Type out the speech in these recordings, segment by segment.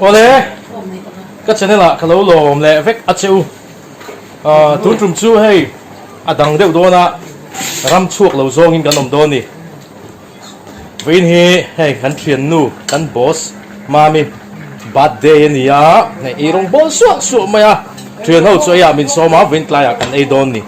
Awle, ka channel ah ka lo lawm leh vek a che u. Tun tum chu hei a dang deuh dawn a, ram chhuak lo zawngin kan awm dawn ni. Vawiin hi hei kan thiannu kan boss Mami birthday a ni a, hei ei rawng bawl suah suah mai a, thian ho chu eiah min sawm a, vawiin tlaiah kan ei dawn ni.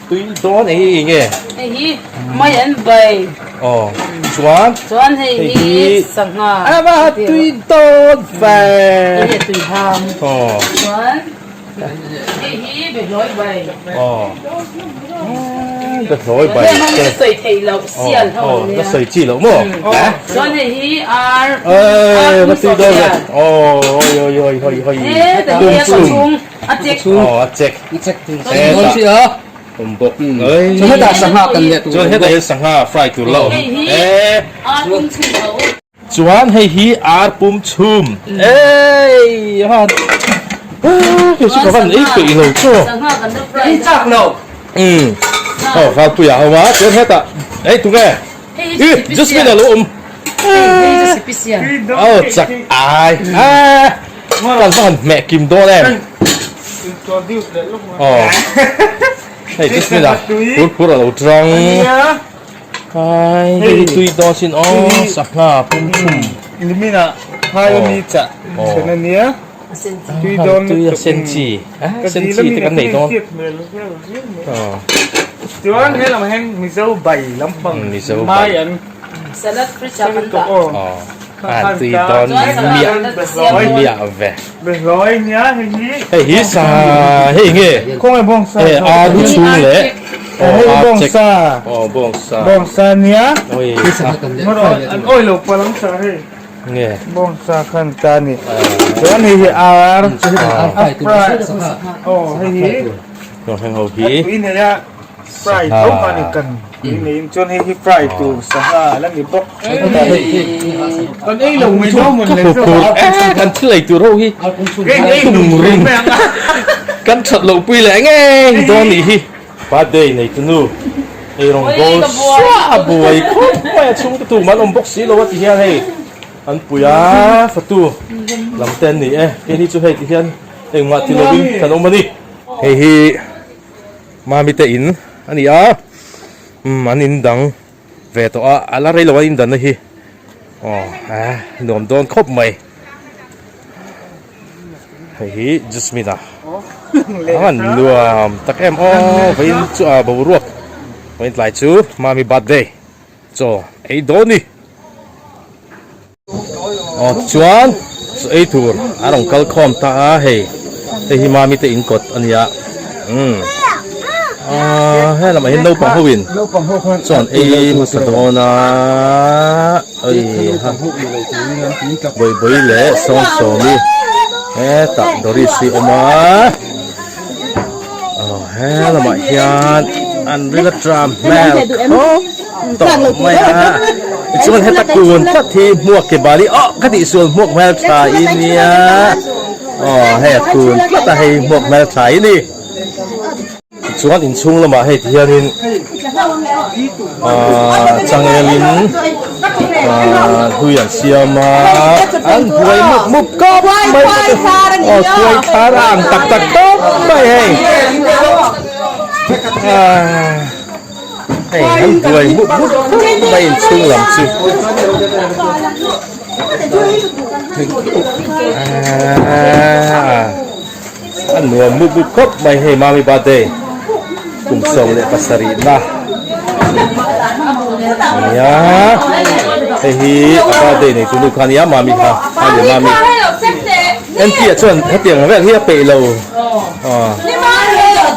Tui dawn eng eng nge? Hei hi mai an bai. Aw chuan. Chuan hei hi sangha. A va tui dawn ve. Hei hi tui ham. Aw. Chuan hei hi behlawi bai. Aw. Behlawi bai. Hei hmang hi sawi theih loh sial ho an nia. Aw, sawi chi loh maw? Chuan hei hi ar. Ê, va tui dawn ve. Aw, oi oi oi hoi hoi. He, hei a chhung. A chek. Aw a chek. A chek tur si dawn si a. Awm bawk. Oi. Chuan hetah sangha kan leh tur. Chuan hetah hian sangha fry tur la awm. Hei hi ar pum chhum a awm. Chuan hei hi ar pum chhum. Ei han. Kei chu ka van ei peih lo chaw. Sangha kan la fry. Ei chak lo. Umm. Aw Valpuia ho a chuan hetah ei tunge. Hei hi Jasmine a lo awm. Hei hi sipisian. Aw chak ai. Kan va han hmeh kim dawn em? Aw. Hei Jasmine a phur phur a lo tang. Hai hei hi tui dawn sin aw sangha pum chhum. Nimin ah phai ami chah then a nia. Tui dawn tui a sen chi. Sen chi te kan nei dawn. Chuan he lam hian Mizo bai lampang mai an Salad fridge ah kan dah. Aw. A tui dawn miah miah ve. Behlawi nia hei hi. Hei hi sa hei nge. Khawnge bawngsa. Hei a lu chhung leh. Hei bawngsa. Aw bawngsa. Bawngsa nia. Oi. An awi lo palang sa hei. Nge. Bawngsa khan ta ni. Chuan hei hi ar. A fry. Aw hei hi. Heng ho hi. Tui nei a. Fry tho kha ni kan tui neiin chuan hei hi fry tur sangha a la ni bawk. Kan ei lo mai dawn mawn le chu. Kan thil ei tur ho hi tum ring kan that loh pui leh ngei dawn nih hi. Birthday nei tu nu ei rawng bawl suah a buai khawp mai a chhungte tu man awm bawk si lo a ti hian hei an pui a fatu lam te an ni e keini chu hei ti hian engmah ti lovin kan awm a ni. Hei hi. Mami te in a ni a, umm an in dang ve tawh a, a la rei lo a in danna hi aw eh nuam dawn khawp mai. Hei hi Jasmine a an nuam tak em aw vawiin chu a boruak vawiin tlai chu Mami birthday chaw ei dawn ni. Aw tichuan chaw ei tur a rawn kal khawm ta a hei hei hi mami te in kawt a nia umm aaa he lamah hian naupang ho in chuan ei hmasa dawn a oi ha bawibawi leh sawmsawmi hetah Doris hi a awm a aw he lamah hian an ril a tram hmel khawp tawh mai a tichuan heta kun tlat hi hmuak ke bali aw ka tih sual hmuak hmel tha i nia aw hei a kun tlat a hei hmuak hmel tha i ni tichuan inchhung lamah hei ti hianin aaa changelin aaa hlui an siam a an buai mup mup kawp mai aw khuai thar a ang tak tak tawp mai hei aaa. Hei an buai mup mup khawp mai inchhung lam chu a nuam mup mup khawp mai hei mami birthday kum 17 na nia hei hi a birthday nei tunu kha nia mami kha a ni mami entia chuan hetiang vel hi a peih lo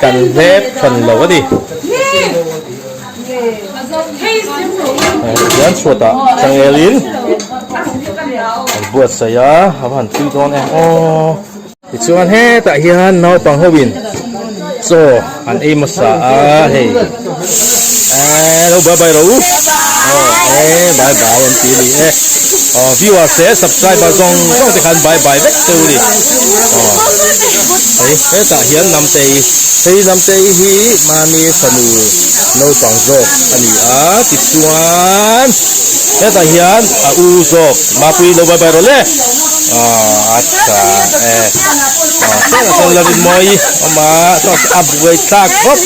kan hlep hran lo a ni. Hian chhuatah changelin an buatsaih a, a va han tui dawn em aw. Tichuan hetah hian naupang ho in chaw an ei hmasa a hei eee lo bye bye rawh u. Aw e bye bye an ti a ni e. Aw viewers te subscriber zawng zawng te khan bye bye vek cheu ni. Aw hei hetah hian Namtei hei Namtei hi mahni fanu naupang zawk a ni a tichuan hetah hian a u zawk Mapui lo bye bye rawh le. Aw a tha e. Aw sawtah sawn Lalrinmawii awm a sawtah a buai thlak khawp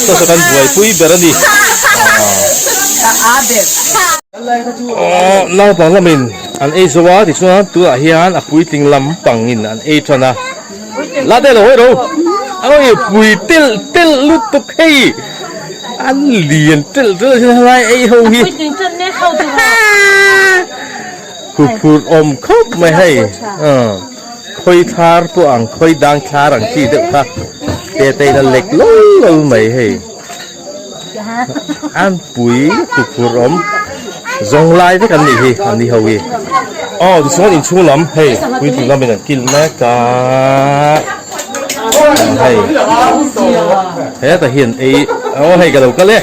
saw saw kan buaipui ber a ni. Aw naupang lamin an ei zo a tichuan tunah hian a puitling lampangin an ei tan a. La te lo hawi ro a pui telh telh lutuk hei. An lian telh telh a helai ei ho hi. Huphurh awm khawp mai hei khawi thlar pawh ang khawi dang thlar ang chi deuh kha te te in a lek lawl lawl mai hei an pui huphurh awm zawng lai vek an nih hi an ni ho hi aw tichuan inchhung lam hei puitling lamin an kil mek a hei hetah hian ei aw hei ka lo kal e.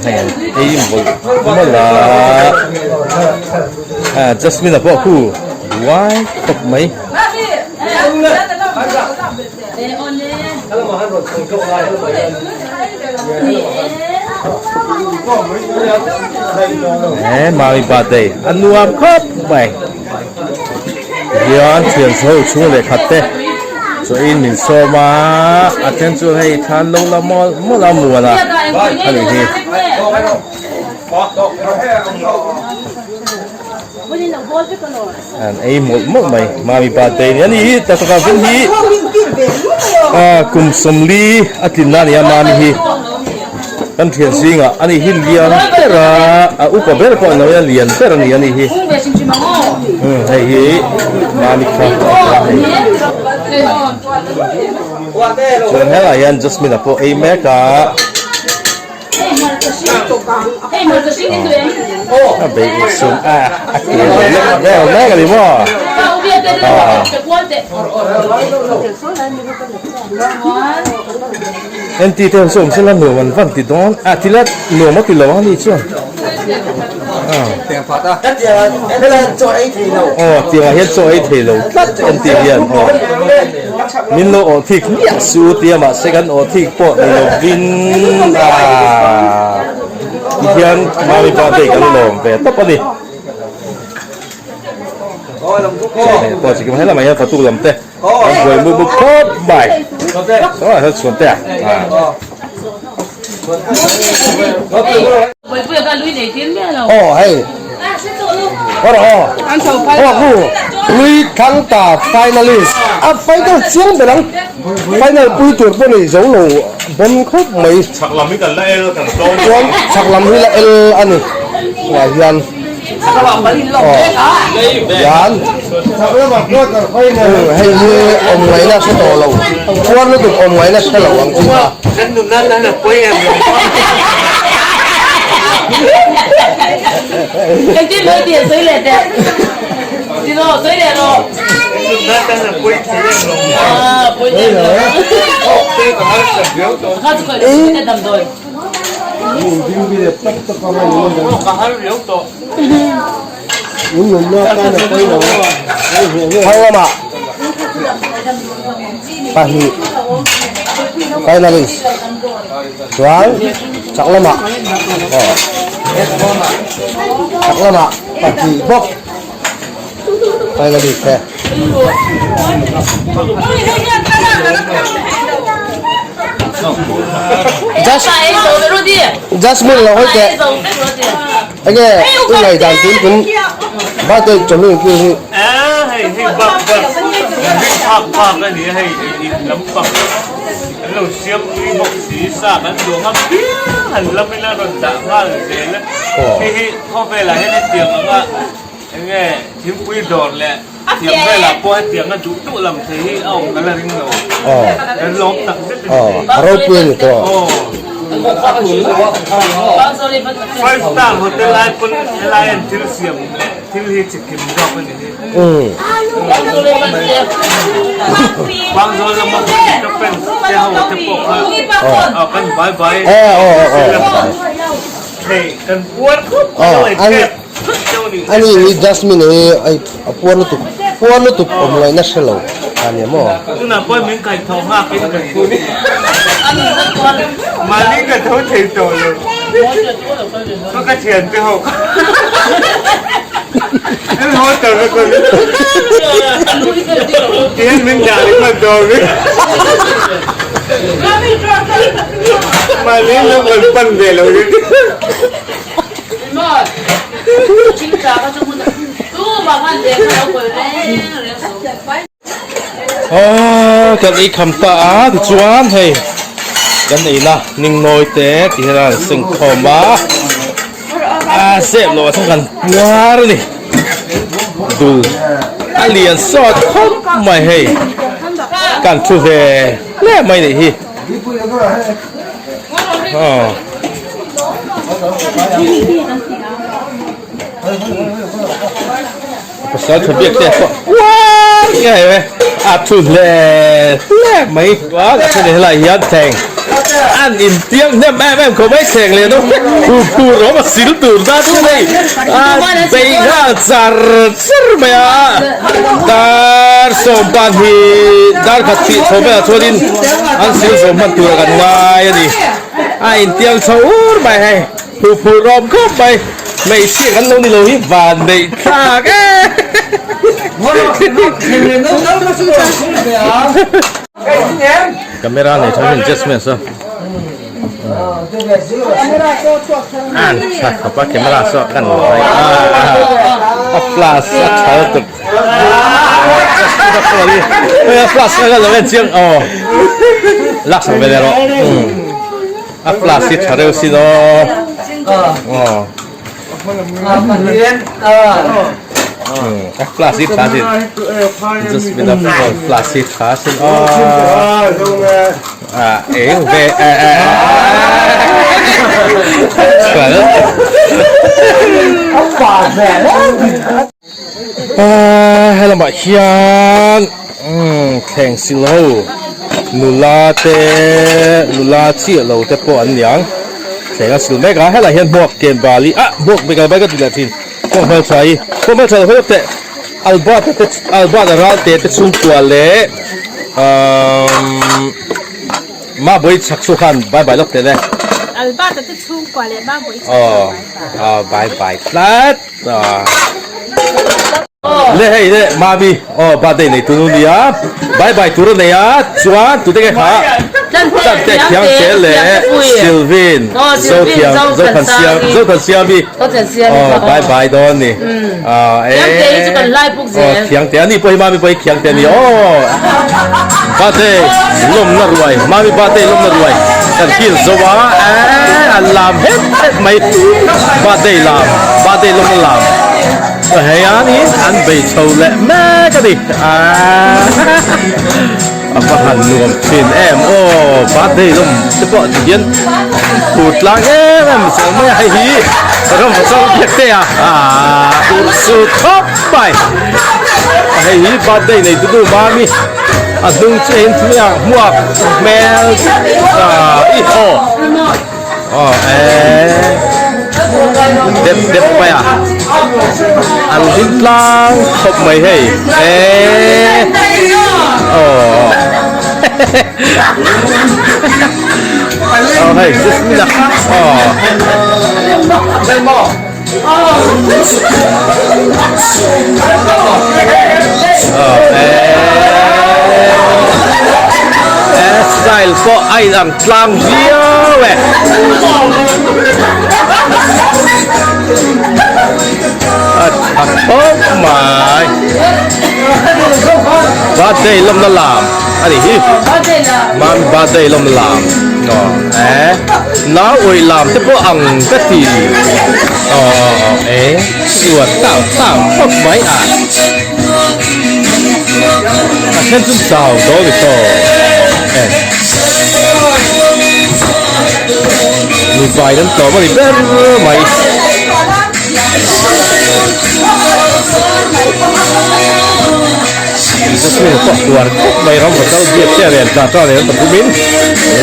Hei an ei mawlh mawlh a ah Jasmine a pawh khu buai khawp mai. He mami birthday a nuam khawp mai. Hian thian chho chhung leh khat te chaw in min sawm a a then chu hei thlan lo la mawlh mawlh a muan a a nih hi. An ei mawlh mawlh mai mami birthday ni a ni hi tak tak ah vin hi ah kum 40 a tlinna a ni a mami hi. Kan thian zingah a nih hi lian ber a, a upa ber pawh ni lo a lian ber a ni a nih hi. Umm hei hi mami kha a ni a hei. Chuan helaiah hian Jasmine a pawh ei mek a. A beih sum a a ke lo lek vel mek a ni maw? Aw. Enti te ho chu awm sela nuam an van ti dawn a ti la nuam a ti lo ang a ni chuan aw tiangah hian chaw ei thei lo tlat enti hian aw min lo awh thik hmiah su tia mahse kan awh thik pawh ni lovin ah tihian mami birthday kan lawm ve tawp a ni pawh chi kim helamah hian fatuk lam te. An buai mup mup khawp mai. Saw ah chhuan te a. Aw hei. Aw aw. Aw ku lui thlang ta finalist. A final chiang ber ang. Final pui tur pawh nei zo lo bon khawp mai. Chak lam hi kan la el kan tlawm. Chuan chak lam hi la el a ni. Tunah hian. Hian hei hi awm ngaihna hre tawh lo puar lutuk awm ngaihna hre lo ang chi kha. Thang lamah pahnih finalist chuan chak lamah aw chak lamah pahnih bawk finalist te. Jasmine lo hawi teh. Enge i ngaihdan tun tum birthday chawhnu in kil hi. A hei hei bak bak ring phak phak a ni a hei in lampang an lo siam tui bawk si sa kan duang a piang han lam ila rawn dah nghal zel a hei hi khawvelah hian hetiang anga enge thingpui dawr leh tiang velah pawh hetiang a duh duh lam thei hi a awm ka la ring lo kan lawm tak zet a ni a ropui a ni tawh. Five star hotel ai pawn helai an thil siam leh thil hi chikim zawk a ni hi. Bangzawl lama ka fans te ho te pawh kha kan bye bye. thei kan puar khawp mai lo ei tep thut deuh a nih. Ani hi Jasmine hi a puar lutuk puar lutuk awm ngaihna hre lo a nia maw. Tunah pawh min kaih tho nghak in ka thu ni. Mahni ka tho thei tawh lo. Ka ka thian te ho kha. An haw tawh na ka ni. Tihian min dah ni kha dawr in. Mahni lo kal pan ve lo ni. Aaa kan ei kham ta a tichuan hei kan eina ningnawi te ti hian a rawn seng khawm a a zep loh ah chuan kan puar a ni dul a lian sawt khawp mai hei kan thu ve hle mai nih hi aw. Pasal tha biak te pawh uar nge hei a thu hle hle mai chuan a then helai hian thleng an intiang hnem em em khawp mai thleng leh deuh hlek tur tur a awm a sil tur dan chu hei a bei nghal char char mai a dar sawmpan hi dar khat thih chho velah chuanin an sil zawm hman tur a kan ngai a ni a intiang chho ur mai hei. Phu phu rawm khawp mai. Hmeichhia kan lo ni lo hi van neih thlak e. Camera nei tha hian adjustment saw. An tha khawp a camera saw kan nei a flash a tha lutuk. A flash a lo en chiang aw. Lak sak ve leh rawh. A flash hi tha reuh sin aw. Aw. A flash hi tha sin. Just min a flash hi tha sin aw. A eng ve a a. Tha Helamah hian thleng sil ho nula te nula chiah lo te pawh an niang thleng a sil mek a helaiah hian hmuak ken bali ah hmuak bikal bai ka ti leh thin hmuak hmeltha hi hmuak hmeltha lo hawi teh Albert te Albert a ral te te chhungkua leh umm Mabawih chhak chu khan bye bye lawk teh le. Albert a te chhungkua leh Mabawih chhak chu bye bye. Aw bye bye tlat. Le hei le Mami aw birthday nei tunu nia bye bye tur a nei a chuan tute nge kha Tante Khiangte leh Sylvin Zothiam Zothansiam Zothansiami aw bye bye dawn ni aw e aw Khiangte ani pawh hi Mami pawh hi Khiangte a ni aw birthday lawmna ruai Mami birthday lawmna ruai kan kil zo a e an lam het het mai birthday lam birthday lawmna lam hei anin an bei chho leh mek a ni aaa. A va han nuam thin em aw birthday lawm te pawh ti hian phur tlang em em chho mai a hei hi ram chang phek te a aaa urh su khawp mai hei hi birthday nei tu nu mami a hnung chu hein thil a hmuak hmel aaa i aw aw eee dep dep mai a an hlim tlang khawp mai hei eee aw aw hei jasmine a aw aw eee style pawh a inang tlang viau e. A tha khawp mai. Birthday lawmna lam a ni hi. Mami birthday lawmna lam. Aw e nau awih lam te pawh ang ka ti. Aw aw e chuan tau tau khawp mai a. A then chu chau dawn ni tawh e. Mipa in an tlawm a ni ber mai. Jasmine pawh tuar khawp mai ram hotel biak te a ren tla ta nen pathumin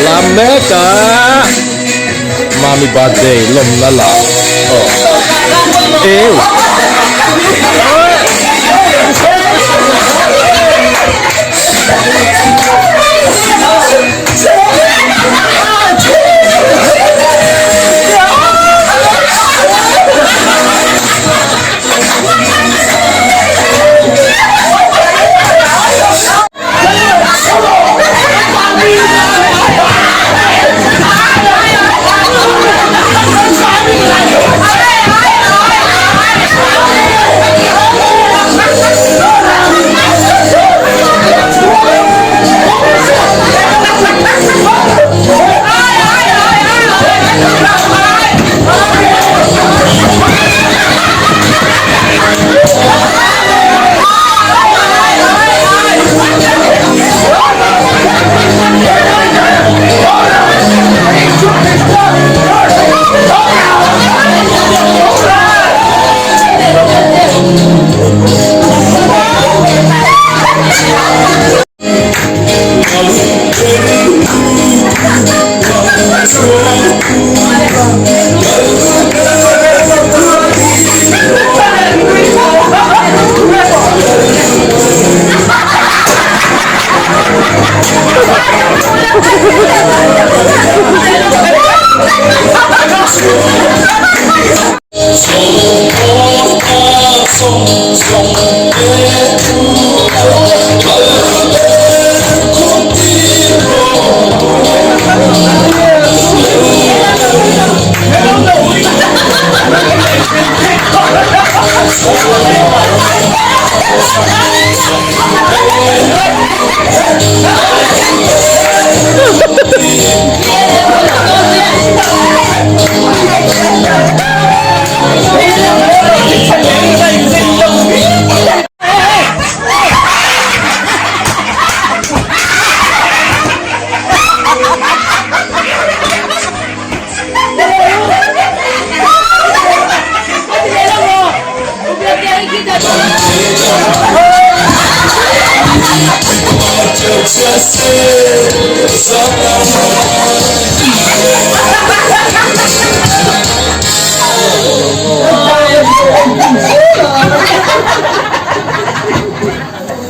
lam mek a. Mami birthday lawmna lah aw eu.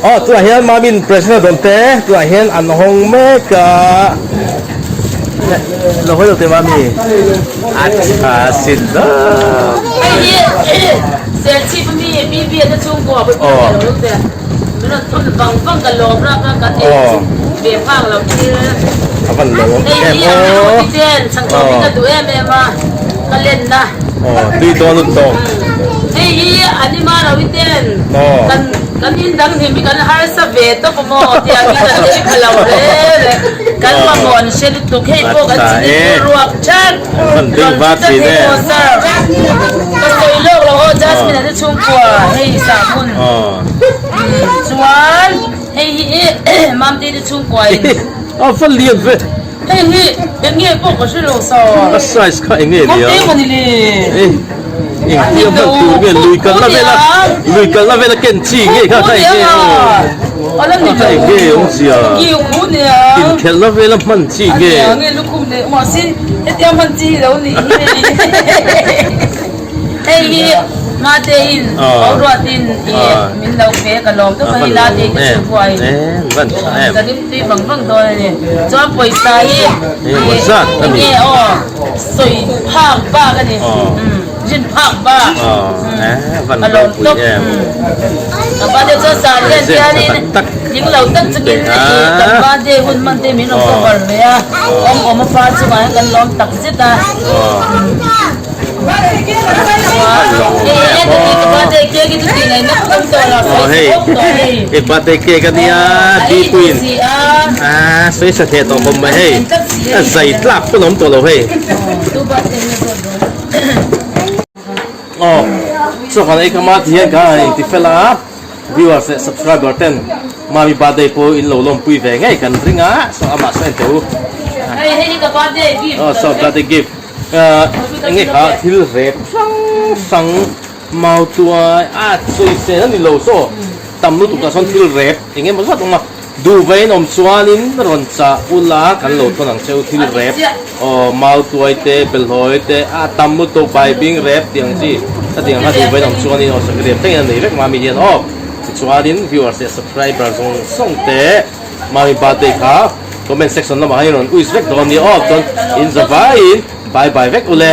Aw tunah hian Mamin present a dawn te tunah hian an hawng mek a lo hawi lo teh Mami a tha sin hlauh. Hei hi Serchhip ami BB a te chhungkua pawh lo teh. Min rawn thun vang vang ka lawm rap a kan ei ve phak lo thil. A van lo awm em aw. Hei hi ten chhangchawp hi ka duh em em a ka len na. Aw tui dawn lut tawk. Hei hi anima lo i ten kan kan in dang hlim hi kan harsa ve tawp a maw tiang hi kan ei pha lo re re kan mamawh an hre lutuk hei pawh kan chini tur ruak that rawn chita thei pawh sir ka sawi lawk lo aw Jasmine a te chhungkua hei sahmun. Chuan hei hi Mamte te chhungkua in. A va lian ve. Hei hi eng nge pawh ka hre lo saw. A size kha eng nge nia. Mamte maw ni le. Ei eng tia hman tur nge lui kalna vela lui kalna vela ken chi nge kha kha eng nge aw. A la ni lo. Eng nge awmzia. Inkhelhna vela hman chi nge. A nia nge lukhum nei mahse hetia hman chi hi lo nih hi hei. Hei hi Matein Boruatin i min lo pe ka lawm tawp a hei la tih ka chhun pawh a in ka rim tui vang vang dawn a ni. Chuan pawisa hi enge aw sawi phak bak a ni rin phak bak ka lawm tawp. Ka birthday chuan zan hian hianin tling lo tak chungin kan birthday hun hman te min rawn cover ve a awm awm a pa chungah hian kan lawm tak zet a. Hei birthday cake a nia Dipuiin a sawi sa hneh tawh khawp mai hei a zai tlak pawn a awm tawh lo hei aw chaw kan ei kham a ti hian ka han inti fel a viewers leh subscriber ten mami birthday pawh in lo lawmpui ve ngei kan ring a saw amah saw en teh u aw saw birthday gift. Enge kha thil rep hrang hrang mau tuai a sawi sel a ni lo saw tam lutuk ah sawn thil rep eng emaw zat awm a. Duh vain awm chuanin rawn chah ula kan lo thawn ang che u thil rep aw mautuai te belhawi te a tam lutuk baibing rep tih ang chi khatiang ang kha duh vain awm chuanin aw sakhi rep thlengin a nei vek mami hian aw tichuanin viewers leh subscriber zawng zawng te mami birthday kha comment section lamah hian rawn wish vek dawn nia aw chuan in zavaiin bye bye vek ule.